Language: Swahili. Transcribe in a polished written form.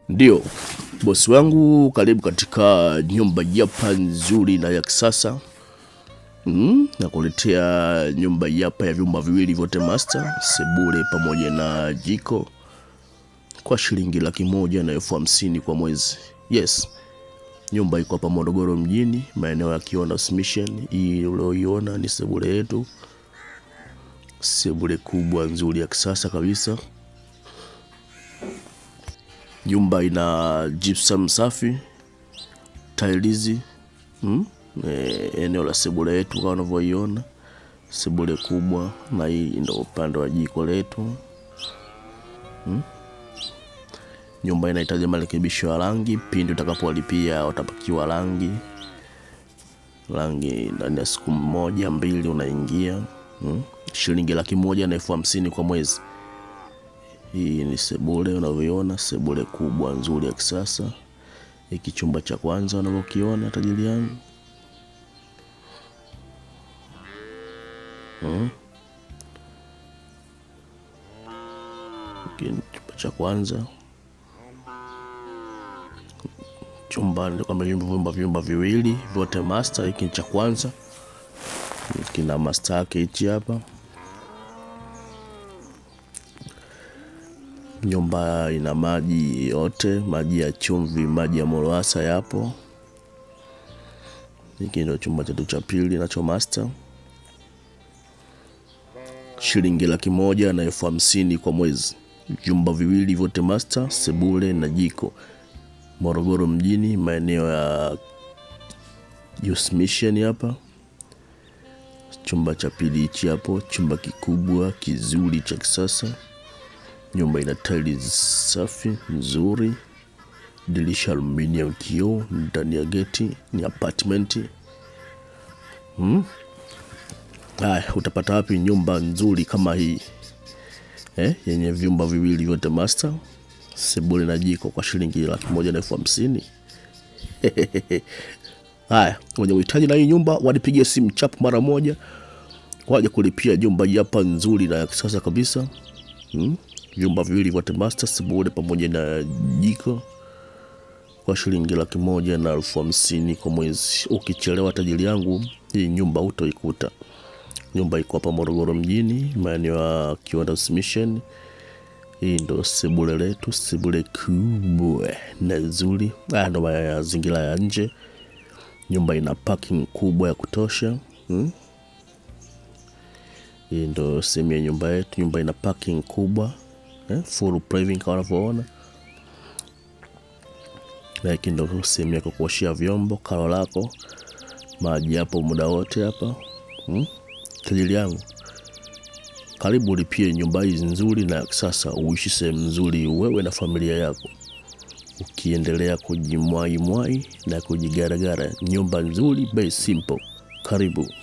Ndio, bosi wangu, karibu katika nyumba yapa nzuri na ya kisasa. Nakuletea nyumba yapa ya vyumba viwili vyote master, sebule pamoja na jiko kwa shilingi 150,000 kwa mwezi. Yes, nyumba iko hapa Morogoro mjini, maeneo ya Kionda Mission. Hii ulioiona ni sebule yetu, sebule kubwa nzuri ya kisasa kabisa. Nyumba ina gypsum safi, tiles, eneo la sebule yetu kama unavyoiona, sebule kubwa, na hii ndio upande wa jiko letu. Nyumba inahitaji marekebisho ya rangi, pindi utakapolipia utapakiwa rangi. Rangi ndani ya siku 1 2 unaingia. Shilingi 150,000 kwa mwezi. Hii ni sebule unavyoiona, sebule kubwa nzuri ya kisasa. Hiki chumba cha kwanza unavyokiona tajiri yangu. Hiki chumba cha kwanza. Chumba ndio kama vyumba viwili vyote master. Hiki cha kwanza kina master yake hichi hapa. Nyumba ina maji yote, maji ya chumvi, maji ya Moroasa yapo. Hiki ndio chumba chetu cha pili nacho master. Shilingi 150,000 kwa mwezi. Vyumba viwili vyote master, sebule na jiko. Morogoro mjini, maeneo ya Youth Mission hapa. Chumba cha pili hichi hapo, chumba kikubwa kizuri cha kisasa. Nyumba ina tiles safi nzuri, dirisha aluminium kioo, ndani ya geti ni apartment. Haya, utapata wapi nyumba nzuri kama hii? Yenye vyumba viwili vyote master, sebule na jiko kwa shilingi 150,000. Haya, wenye uhitaji na hii nyumba wanipigie simu chap mara moja, waje kulipia nyumba hapa nzuri na ya kisasa kabisa. Vyumba viwili vyote master, sebule pamoja na jiko kwa shilingi 150,000 kwa mwezi. Ukichelewa tajiri yangu, hii nyumba hutoikuta. Nyumba iko hapa Morogoro mjini, maeneo ya Kionda Mission. Hii ndo sebule letu, sebule kubwa na nzuri. Haya ndo mazingira ya nje. Nyumba ina parking kubwa ya kutosha. Hii ndo sehemu ya nyumba yetu. Nyumba ina parking kubwa, full paving kama unavyoona. Na hiki ndo sehemu ya kuoshea vyombo, karo lako, maji hapo muda wote hapa. Tajiri yangu, karibu ulipie nyumba hizi nzuri na kisasa, uishi sehemu nzuri wewe na familia yako, ukiendelea kujimwai mwai na kujigaragara. Nyumba nzuri, bei simple. Karibu.